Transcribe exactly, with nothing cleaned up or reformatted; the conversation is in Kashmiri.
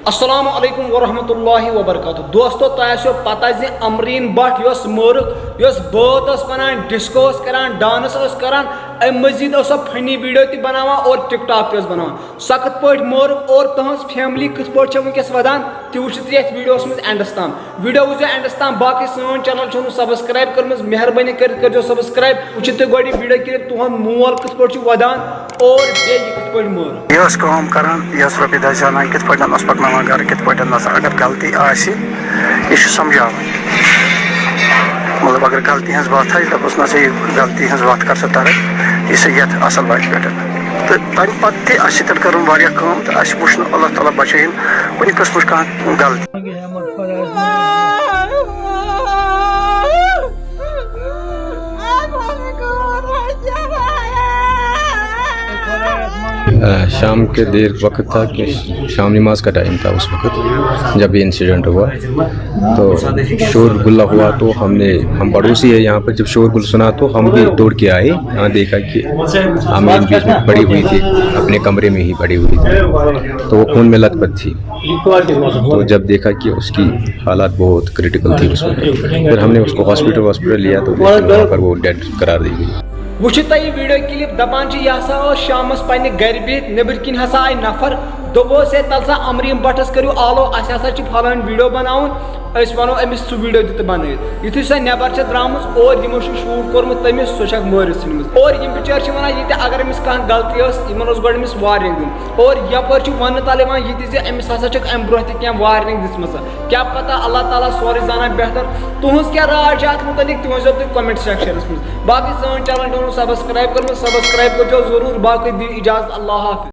السلام علیکم ورحمۃ اللہ وبرکاتہ۔ دوستو، تۄہہِ آسیو پتہ زِ امریٖن بٹ یۄس مٲرٕکھ، یۄس بٲتھ ٲس ونان، ڈسکو ٲس کران، ڈانس ٲس کران، امہِ مٔزیٖد ٲس سۄ فنی ویڈیو تہِ بناوان اور ٹک ٹاک تہِ ٲس بناوان۔ سۄ کِتھ پٲٹھۍ مٲرٕکھ اور تہنٛز فیملی کِتھ پٲٹھۍ چھےٚ وٕنکیٚس ودان، تہِ وٕچھِو تُہۍ یتھ ویڈیوس منٛز اینڈس تام۔ ویڈیو وٕچھزیو اینڈس تام۔ باقٕے سٲنۍ چینل چھو نہٕ سبسکرائب کٔرمٕژ، مہربٲنی کٔرِتھ کٔرزیو سبسکرائب۔ وٕچھِو تُہۍ گۄڈٕ یہِ ویڈیو کلپ، تُہنٛد مول کِتھ پٲٹھۍ چھُ ودان اور بیٚیہِ یہِ کِتھ پٲٹھۍ مٲر۔ یہِ ٲس کٲم کران، یہِ ٲس رۄپیہِ دَہ زینان، کِتھ پٲٹھۍ اوس پَکناوان گرٕ، کِتھ پٲٹھۍ نَسا اگر غلطی آسہِ، یہِ چھُ سمجھاوان۔ مطلب، اگر غلطی ہٕنٛز وَتھ آسہِ، دَپُس، نہ سا، یہِ غلطی ہٕنٛز وَتھ کر سا ترک، یہِ سا یَتھ اَصٕل وَتہِ پٮ۪ٹھ۔ تہٕ تَمہِ پَتہٕ تہِ اَسہِ سۭتۍ کٔرٕن واریاہ کٲم، تہٕ اَسہِ وٕچھ نہٕ اللہ تعالیٰ بچٲیِن کُنہِ قٕسمٕچ کانٛہہ غلطی۔ अ, शाम के देर वक्त था कि शाम नमाज का टाइम था उस वक्त, जब ये इंसिडेंट हुआ। तो शोर गुल्ला हुआ, तो हमने, हम पड़ोसी है यहाँ पर, जब शोर गुल सुना तो हम भी दौड़ के आए। यहाँ देखा कि अमीन बीच में पड़ी हुई थी, अपने कमरे में ही पड़ी हुई थी, तो वो खून में लथपथ थी। तो जब देखा कि उसकी हालात बहुत क्रिटिकल थी उस वक्त, फिर हमने उसको हॉस्पिटल, हॉस्पिटल लिया, तो वहाँ पर वो डेड करार दी गई। وٕچھِو تۄہہِ یہِ ویڈیو کلپ، دپان چھِ یہِ ہسا ٲس شامس پننہِ گرِ بِہِتھ، نیٚبٕرۍ کِنۍ ہسا آیہِ نفر، دوٚپہوس ہے تلہٕ سا امریٖن بٹس کٔرِو آلو، اسہِ ہسا چھِ فلٲنۍ ویڈیو بناوُن، أسۍ ونو أمِس سُہ ویڈیو تہِ تہٕ بنٲیِتھ۔ یُتھُے سۄ نٮ۪بر چھےٚ درامٕژ اور یِمو چھُ شوٗٹ کوٚرمُت تٔمِس، سۄ چھکھ مٲرِتھ ژھٕنمٕژ۔ اور یِم بِچٲرۍ چھِ ونان یہِ تہِ اگر أمِس کانٛہہ غلطی ٲس، یِمن اوس گۄڈٕ أمِس وارننگ دیُن۔ اور یپٲرۍ چھُ وننہٕ تلہٕ یِوان یہِ تہِ زِ أمِس ہسا چھکھ امہِ برونٛہہ تہِ کینٛہہ وارننگ دِژمٕژ۔ کیٛاہ پتہ، اللہ تعالیٰ سورُے زانان بہتر۔ تُہنٛز کیٛاہ راے چھِ اتھ مُتعلق، تہِ ؤنۍزیو تُہۍ comment sectionس منٛز۔ باقٕے سٲنۍ channel چھو نہٕ subscribe کٔرمٕژ، subscribe کٔرۍزیو ضروٗر۔ باقٕے دِیِو اجازت، اللہ حافظ۔